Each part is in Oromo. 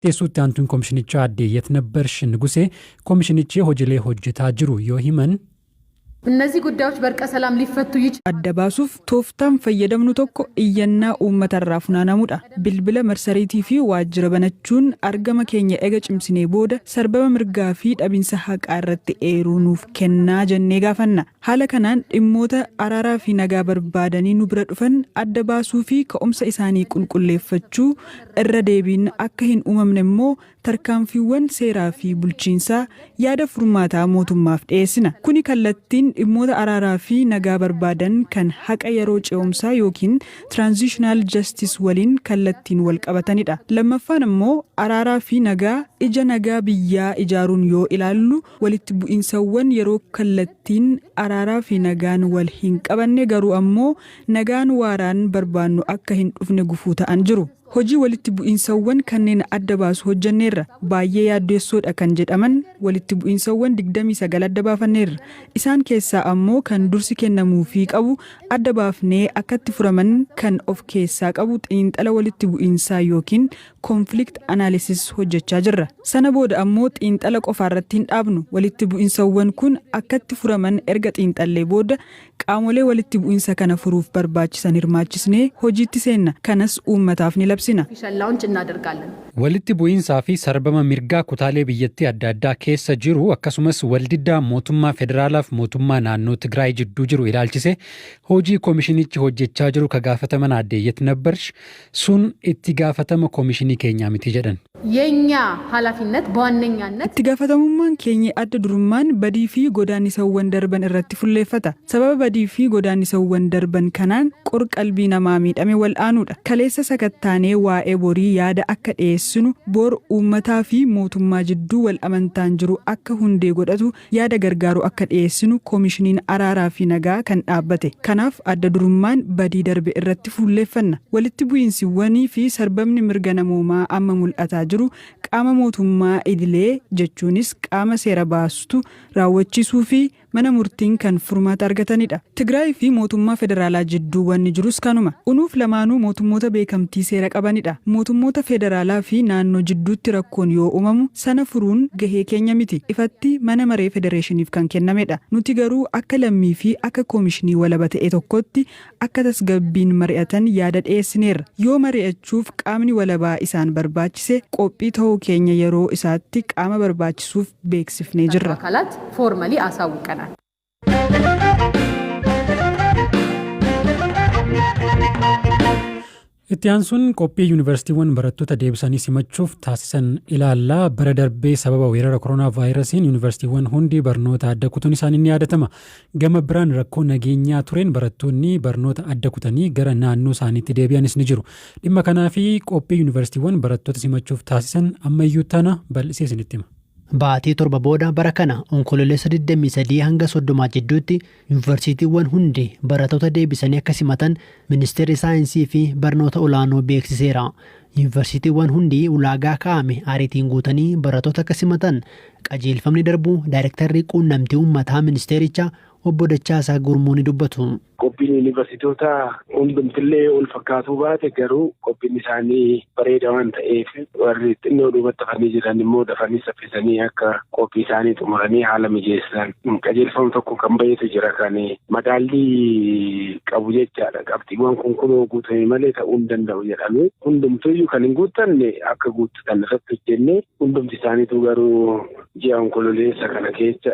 Teessuutti aantuun koomishinichaa aadde Yetnabbarsh Nugusee koomishinichi hojiilee hojjetaa jiru yoo himan. እነዚህ ጉዳዮች በእርቀ ሰላም ሊፈቱ ይችላሉ። Adda baasuuf tooftaan fayyadamnu tokko iyyannaa uummatarraa funaanamudha. Bilbila, marsariitii fi waajjira banachuun argama keenya ega cimsinee booda sarbama mirgaa fi dhabinsa haqaa irratti eeruu nuuf kennaa jennee gaafanna. Haala kanaan dhimmoota araaraa fi nagaa barbaadanii nu bira dhufan adda baasuu fi ka'umsa isaanii qulqulleeffachuu, irra deebiin akka hin uumamne immoo tarkaanfiiwwan seeraa fi bulchiinsaa yaada furmaataa mootummaaf dhiyeessina. Kuni kallattiin dhimmoota araaraa fi nagaa barbaadan kan haqa yeroo ce'umsaa yookiin transitional justice waliin kallattiin wal qabatanidha. Lammaffaan immoo araaraa fi nagaa ija nagaa biyyaa ijaaruun yoo ilaallu, walitti bu'insawwan yeroo kallattiin araaraa fi nagaan wal hin qabanne garuu ammoo nagaan waaraan barbaannu akka hin dhufne gufuu ta'an jiru. Hojii walitti bu'insawwan kanneen adda baasu hojjanneerra. Baay'ee yaaddeessoodha kan jedhaman walitti bu'insawwan 29 adda baafanneerra. Isaan keessaa ammoo kan dursi kennamuufii qabu adda baafnee akkatti furaman kan of keessaa qabu xiinxala walitti bu'insaa yookiin conflict analysis hojjechaa jirra. Sana booda ammoo xiinxala qofaarratti hin dhaabnu. Walitti bu'insawwan kun akkatti furaman erga xiinxallee booda qaamolee walitti bu'insa kana furuuf barbaachisan hirmaachisnee hojiitti seenna. Kanas uummataaf ni labsina. Launch እናደርጋለን። Walitti bu'iinsaa fi sarbama mirgaa kutaalee biyyattii adda addaa keessa jiru, akkasumas waldiddaa mootummaa federaalaaf mootummaa naannoo Tigraay jidduu jiru ilaalchise hojii koomishinichi hojjechaa jiru ka gaafataman aadde Yetnabbarsh, sun itti gaafatama koomishinii keenyaa miti jedhan. የኛ ኃላፊነት በዋነኛነት Itti gaafatamummaan keenya adda durummaan badii fi godaannisawwan darban irratti fulleeffata. Sababa badii fi godaannisawwan darban kanaan qor-qalbii namaa miidhame wal'aanuudha. Kaleessa sakattaanee waa'ee borii yaada akka dhiyeessinu, bor uummataa fi mootummaa jidduu wal amantaan jiru akka hundee godhatu yaada gargaaru akka dhiyeessinu koomishiniin araaraa fi nagaa kan dhaabbate. Kanaaf adda durummaan badii darbe irratti fuulleeffanna. Walitti bu'iinsiwwanii fi sarbamni mirga namoomaa amma mul'ataa jiru qaama mootummaa idilee, jechuunis qaama seera baastu, raawwachiisuu fi mana murtiin kan furmaata argatanidha. Tigraay fi mootummaa federaalaa jidduu wanni jirus kanuma. Unuuf lamaanuu mootummoota beekamtii seera qabanidha. Mootummoota federaalaa fi naannoo jidduutti rakkoon yoo uumamu sana furuun gahee keenya miti. Ifatti mana maree federeeshiniif kan kennamedha. Nuti garuu akka lammii fi akka koomishinii walaba ta'e tokkotti akka tasgabbiin mari'atan yaada dhiyeessineerra. Yoo mari'achuuf qaamni walabaa isaan barbaachise qophii ta'uu keenya yeroo isaatti qaama barbaachisuuf beeksifnee jirra. አካላት formally አሳውቀናል። Itti aansuun qophii yuunivarsiitiiwwan barattoota deebisanii simachuuf taasisan ilaallaa. Bara darbee sababa weerara koronaa vaayirasiin yuunivarsiitiiwwan hundi barnoota adda kutuun isaanii ni yaadatama. Gama biraan rakkoo nageenyaa tureen barattoonni barnoota adda kutanii gara naannoo isaaniitti deebi'anis ni jiru. Dhimma kanaa fi qophii yuunivarsiitiiwwan barattoota simachuuf taasisan ammayyuu tana bal'isee isinitti hima. Baatii 7 booda bara kana Onkololeessa 23 hanga 30 jidduutti yuunivarsiitiiwwan hundi barattoota deebisanii akka simatan Ministeerri Saayinsii fi Barnoota Olaanoo beeksiseera. Yuunivarsiitiiwwan hundi ulaagaa kaa'ame ariitiin guutanii barattoota akka simatan qajeelfamni darbuu Daayirektarri Quunnamtii Uummataa ministeerichaa Obbo Dachaasaa Gurmuu ni dubbatu. Qophiin yuunivarsiitoota hundumtillee ol fakkaatuu baate garuu qophiin isaanii bareeda waan ta'eef, warri xinnoo duubatti hafanii jiran immoo dafanii saffisanii akka qophii isaanii xumuranii haala mijeessan qajeelfama tokko kan bahetu jira, kan madaallii qabu jechaadha. Qabxiiwwan kun kunoo guutame malee ta'uu hin danda'u jedhamee, hundumtuyyuu kan hin guuttanne akka guuttatan irratti hojjennee, hundumti isaaniitu garuu ji'a Onkololeessa kana keessa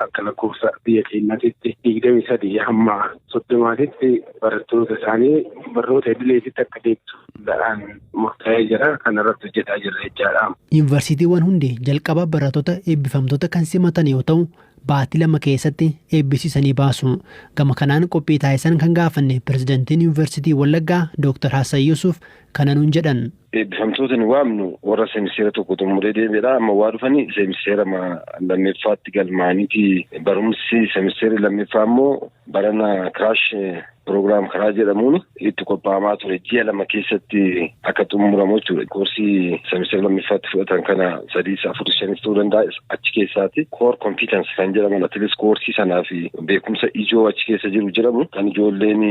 akka lakkoofsa biyya keenyaatitti 23 hamma 30tti barattoota isaanii barnoota idileetitti akka deebisu danda'an murtaa'ee jira. Kana irratti hojjetaa jirra jechaadha. Yuunivarsiitiiwwan hundi jalqaba barattoota eebbifamtoota kan simatan yoo ta'u, baatii 2 keessatti eebbisiisanii baasu. Gama kanaan qophii taasisan kan gaafanne pirezidantiin Yuunivarsiitii Wallaggaa Dooktar Hassan Yusuf kana nuun jedhan. Eebbifamtoota ni waamnu warra seemisteera tokko xumuree deebiidha. Amma waa dhufanii seemisteera lammaffaatti galmaaniiti. Barumsi seemisteerri lammaffaa immoo barana crash Program karaa jedhamuun itti qophaa'amaa ture, ji'a 2 keessatti akka xumuramu jechuudha. Koorsii semestera lammaffaatti fudhatan kana sadiis, afur, shanis ta'uu danda'a, achi keessaati core competence kan jedhaman, atilis koorsii sanaa fi beekumsa ijoo achi keessa jiru jedhamu kan ijoolleen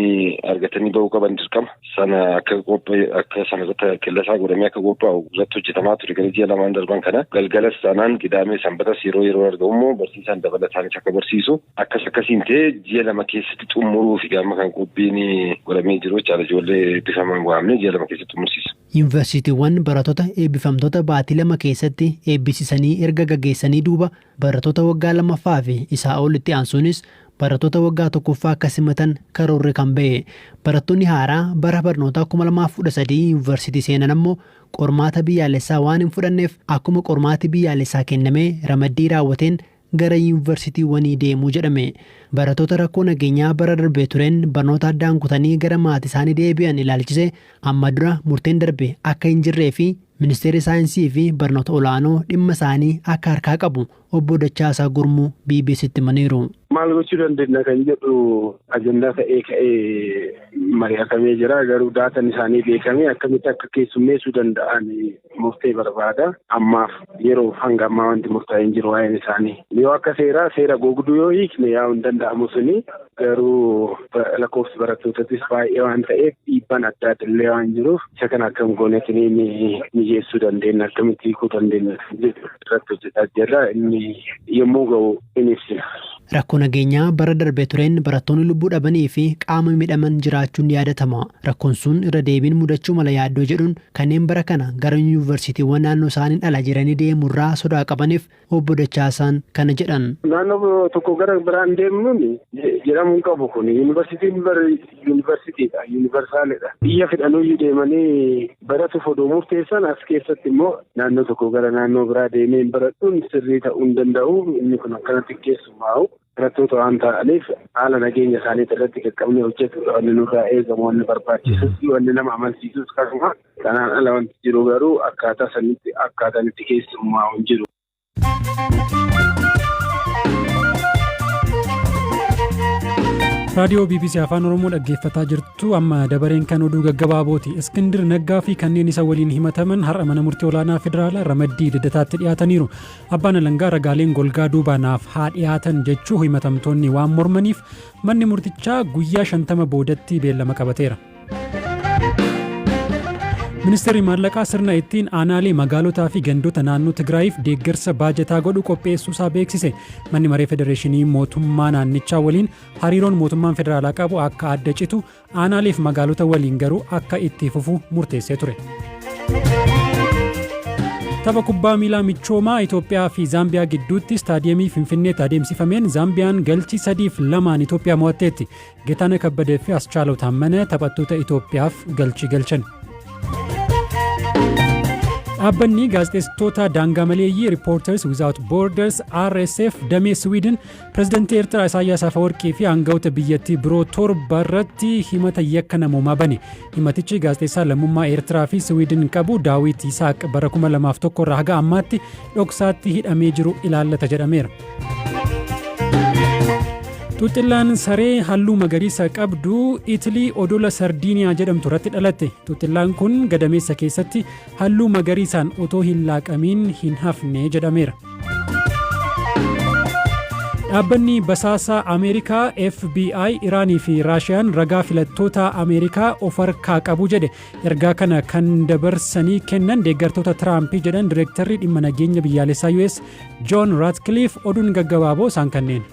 argatanii bahuu qaban dirqama. Sana akka qophee akka sana irratti killasaa godhamee akka qophaa'u irratti hojjetamaa ture gara ji'a 2n darban kana. Galgalas taanaan, qidaamee, sanbatas yeroo yeroo argamu immoo barsiisaan dabalataanis akka barsiisu akkas akkasiin ta'ee ji'a 2 keessatti xumuruu fi gama kan qophiin godhamee jiru jechaadha. Ijoollee eebbifaman waamnee ji'a 2 keessatti xumursiisa. Yuunivarsiitiiwwan barattoota eebbifamtoota baatii 2 keessatti eebbisiisanii erga gaggeessanii duuba barattoota waggaa lammaffaa fi isaa olitti aansuunis barattoota waggaa tokkoffaa akka simatan karoorri kan ba'e. Barattoonni haaraa bara barnootaa 2013 yuunivarsiitii seenan ammoo qormaata biyyaalessaa waan hin fudhanneef, akkuma qormaati biyyaalessaa kennamee ramaddii raawwateen gara yuunivarsiitiiwwanii deemuu jedhame. Barattoota rakkoo nageenyaa bara darbee tureen barnoota addaan kutanii gara maatii isaanii deebi'an ilaalchise amma dura murteen darbe akka hin jirree fi ministeerri saayinsii fi barnoota olaanoo dhimma isaanii akka harkaa qabu obbo Dachaasaa Gurmuu BBCtti himaniiru. Maal gochuu dandeenya kan jedhu ajandaa ta'ee ka'ee mari'atamee jira. Garuu daataan isaanii beekamee akkamitti akka keessummeessuu danda'an murtee barbaada. Ammaaf yeroo hanga ammaa wanti murtaa'ee hin jiru waa'een isaanii. Yoo akka seeraa seera gogduu yoo hiikne yaa'u hin danda'amu suni, garuu lakkoofsi barattootatis baay'ee waan ta'eef, dhiibbaan adda adda illee waan jiruuf, isa kana akkam gooneetiniin mijeessuu dandeenya, akkamitti hiikuu dandeenya irratti hojjetaa jirra. Inni yommuu ga'u in ibsina. Rakkoo nageenyaa bara darbee tureen barattoonni lubbuu dhabanii fi qaama miidhaman jiraachuun ni yaadatama. Rakkoon sun irra deebiin mudachuu mala yaaddoo jedhuun kanneen bara kana gara yuunivarsiitiiwwan naannoo isaaniin ala jiranii deemurraa sodaa qabaniif obbo Dachaasaan kana jedhan. Naannoo tokko gara biraan deemnuun jedhamuu hin qabu. Kun yuunivarsiitiin yuunivarsiitiidha, universalidha. Biyya fedhanuyyuu deemanii baratuuf odoo murteessan, as keessatti immoo naannoo tokko gara naannoo biraa deemee baradhuun sirrii ta'uu hin danda'u. Inni kun akkanatti keessumaa'u barattoota waan ta'aniif haala nageenya isaanii irratti qaqqabnee hojjetuudha. Wanni nurraa eegamu, wanni barbaachisus, wanni nama amansiisus kanuma. Kanaan ala wanti jiru garuu akkaataa sanitti akkaataan itti keessumaa'u hin jiru. Raadiyoo BBC Afaan Oromoo dhaggeeffataa jirtu. Amma dabareen kan oduu gaggabaabooti. Iskindir Naggaa fi kanneen isa waliin himataman har'a mana murtii olaanaa federaalaa ramaddii Lidataatti dhiyaataniiru. Abbaan alangaa ragaaleen golgaa duubaanaaf haa dhiyaatan jechuu himatamtoonni waan mormaniif, manni murtichaa guyyaa 50 boodatti beellama qabateera. Ministeerri maallaqaa sirna ittiin aanaalee, magaalotaa fi gandoota naannoo Tigraayiif deeggarsa baajataa godhu qopheessuusaa beeksise. Manni maree federeeshinii mootummaa naannichaa waliin hariiroon mootummaan federaalaa qabu akka adda citu, aanaalee fi magaalota waliin garuu akka itti fufu murteessee ture. Tapha kubbaa miilaa michoomaa Itoophiyaa fi Zaambiyaa gidduutti istaadiyeemii Finfinneetti adeemsifameen Zaambiyaan galchii 3-2n Itoophiyaa mo'atteetti. Geetaaneh Kabbadee fi Aschaalaw Taammana taphattoota Itoophiyaaf galchii galchan. Dhaabbanni gaazexeessitoota daangaa maleeyyii Reporters Without Borders, RSF damee Sweden, pirezidantii Eertiraa Isaayyaas Afawarqii fi aangawoota biyyattii biroo torba irratti himata yakka namoomaa bane. Himatichi gaazexeessaa lammummaa Eertiraa fi Sweden qabu Daawit Yisaaq bara 2001 irraa haga ammaatti dhoksaatti hidhamee jiru ilaallata jedhameera. Xuuxxillaan saree halluu magariisa qabdu Itilii odola Sardiiniyaa jedhamtu irratti dhalatte. Xuuxxillaan kun gadameessa keessatti halluu magariisaan otoo hin laaqamiin hin hafne jedhameera. Dhaabbanni basaasaa Ameerikaa FBI Iraanii fi Raashiyaan ragaa filattoota Ameerikaa of harkaa qabu jedhe. Ergaa kana kan dabarsanii kennan deeggartoota Tiraampii jedhan direektarri dhimma nageenya biyyaalessaa US John Ratcliffe. Oduun gaggabaaboo isaan kanneen.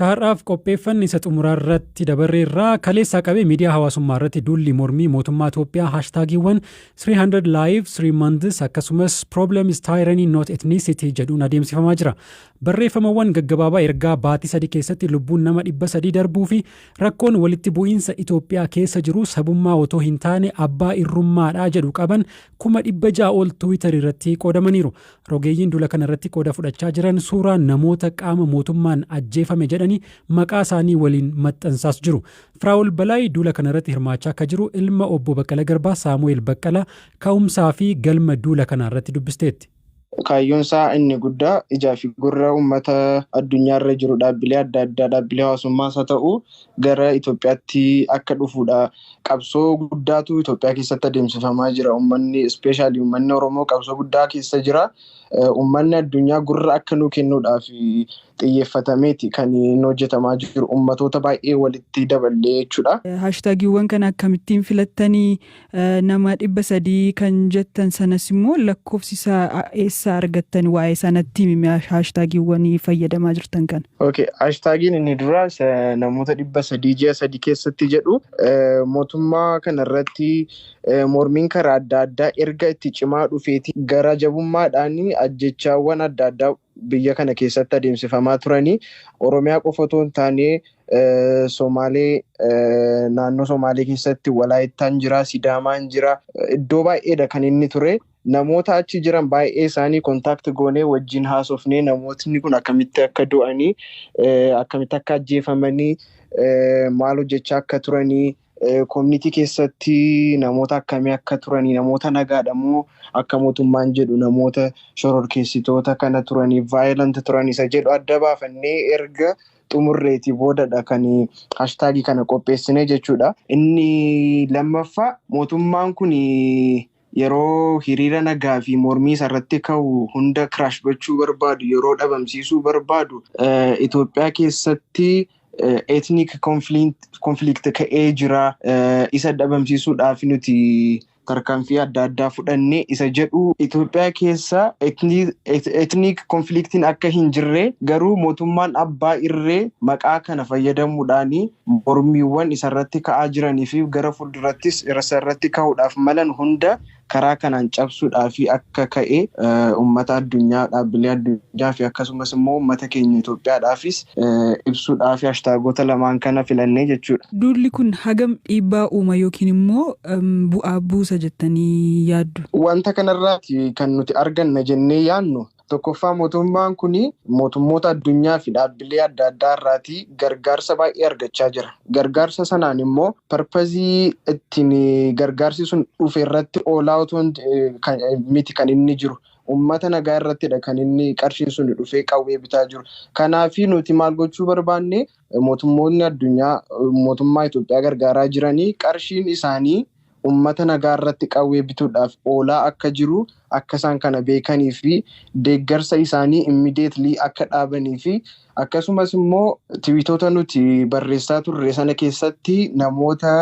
Ka har'aaf qopheeffanne isa xumuraa irratti dabarreerraa. Kaleessaa qabee miidiyaa hawaasummaa irratti duulli mormii mootummaa Itoophiyaa haashtaagiiwwan 300 live 3 months akkasumas problem is tyranny, not ethnicity jedhuun adeemsifamaa jira. Barreeffamawwan gaggabaabaa ergaa baatii 3 keessatti lubbuun nama 300 darbuu fi rakkoon walitti bu'iinsa Itoophiyaa keessa jiru sabummaa otoo hin taane abbaa irrummaadha jedhu qaban 600,000 ol Tiwiitar irratti qoodamaniiru. Rogeeyyiin duula kana irratti qooda fudhachaa jiran suuraa namoota qaama mootummaan ajjeefame jedhanii maqaa isaanii waliin maxxansaas jiru. Firaa'ol Balaay duula kana irratti hirmaachaa akka jiru ilma obbo Baqqala Garbaa, Saamu'eel Baqqalaa, ka'umsaa fi galma duula kanaa irratti dubbisteetti. Kaayyoon isaa inni guddaa ijaa fi gurra uummata addunyaarra jiru, dhaabbilee adda addaa, dhaabbilee hawaasummaas haa ta'u, gara Itoophiyaatti akka dhufuudha. Qabsoo guddaatu Itoophiyaa keessatti adeemsifamaa jira. Uummanni, especially uummanni Oromoo, qabsoo guddaa keessa jira. Uummanni addunyaa gurra akka nuu kennuudhaaf xiyyeeffatameeti kan inni hojjetamaa jiru. Uummatoota baay'ee walitti daballee jechuudha. Haashtaagiiwwan kana akkamittiin filattanii? Nama 300 kan jettan sanas immoo lakkoofsi isaa eessaa argattan? Waa'ee sanatti himi, haashtaagiiwwan fayyadamaa jirtan kana. Okay, haashtaagiin inni dura namoota 300 ji'a 3 keessatti jedhu, mootummaa kanarratti mormiin karaa adda addaa erga itti cimaa dhufeeti gara jabummaadhaan ajjechaawwan adda addaa biyya kana keessatti adeemsifamaa turanii, Oromiyaa qofa otoo hin taane, Somaalee, naannoo Somaalee keessatti Walaayittaan jira, Sidaamaan jira, iddoo baay'eedha kan inni ture. Namoota achi jiran baay'ee isaanii contact goonee wajjin haasofnee, namootni kun akkamitti akka du'anii, akkamitti akka ajjeefamanii, maal hojjechaa akka turanii, community keessatti namoota akkamii akka turanii, namoota nagaadha moo akka mootummaan jedhu namoota shororkeessitoota kana turanii, violent turan isa jedhu adda baafannee erga xumurreetii boodadha kan haashtaagii kana qopheessine jechuudha. Inni lammaffaa, mootummaan kun yeroo hiriira nagaa fi mormii isarratti ka'u hunda crush gochuu barbaadu, yeroo dhabamsiisuu barbaadu, Itoophiyaa keessatti ethnic conflict ka'ee jira. Isa dhabamsiisuudhaaf nuti tarkaanfii adda addaa fudhanne isa jedhu, Itoophiyaa keessa ethnic conflictiin akka hin jirre, garuu mootummaan abbaa irree maqaa kana fayyadamuudhaan mormiiwwan isarratti ka'aa jiranii fi gara fuuldurattis isarratti ka'uudhaaf malan hunda karaa kanaan cabsuudhaaf akka ka'e uummata addunyaa, dhaabbilee addunyaa fi akkasumas immoo uummata keenya Itoophiyaadhaafis ibsuudhaaf hashtaagota lamaan kana filannee jechuudha. Duulli kun hagam dhiibbaa uuma yookiin immoo bu'aa buusa jettanii yaaddu? Wanta kanarraati kan nuti arganna jennee yaadnu, tokkoffaa, mootummaan kun mootummoota addunyaa fi dhaabbilee adda addaa irraatii gargaarsa baay'ee argachaa jira. Gargaarsa sanaan immoo purpose ittiin gargaarsi sun dhufe irratti oolaa otoo miti kan inni jiru. Uummata nagaa irrattidha kan inni qarshiin sun dhufee qawwee bitaa jiru. Kanaafi nuti maal gochuu barbaanne? Mootummoonni addunyaa mootummaa Itoophiyaa gargaaraa jiranii qarshiin isaanii uummata nagaa irratti qawwee bituudhaaf oolaa akka jiru akka isaan kana beekanii fi deeggarsa isaanii immediately akka dhaabanii fi akkasumas immoo tiwiitota nuti barreessaa turre sana keessatti namoota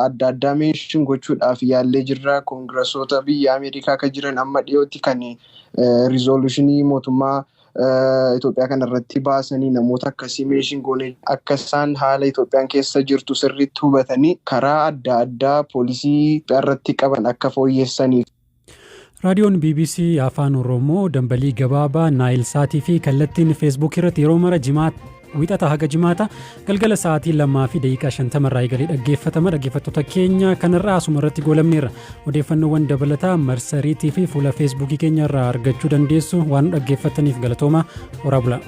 adda addaa mention gochuudhaaf yaallee jirra. Koongirasoota biyya Ameerikaa akka jiran, amma dhiyootti kan resolution mootummaa Itoophiyaa kanarratti baasanii, namoota akkasii mention goone, akka isaan haala Itoophiyaan keessa jirtu sirriitti hubatanii karaa adda addaa policy irratti qaban akka fooyyessaniif. Raadiyoon BBC Afaan Oromoo dambalii gabaabaa, Naayil Saatii fi kallattiin Feesbuuk irratti yeroo mara Wiixata haga Jimaata galgala sa'aatii 2:50 irraa eegalee dhaggeeffatama. Dhaggeeffattoota keenya, kanarraa asuma irratti goolabneerra. Odeeffannoowwan dabalataa marsariitii fi fuula Feesbuukii keenya irraa argachuu dandeessu. Waan dhaggeeffataniif galatooma. Horaa bulaa.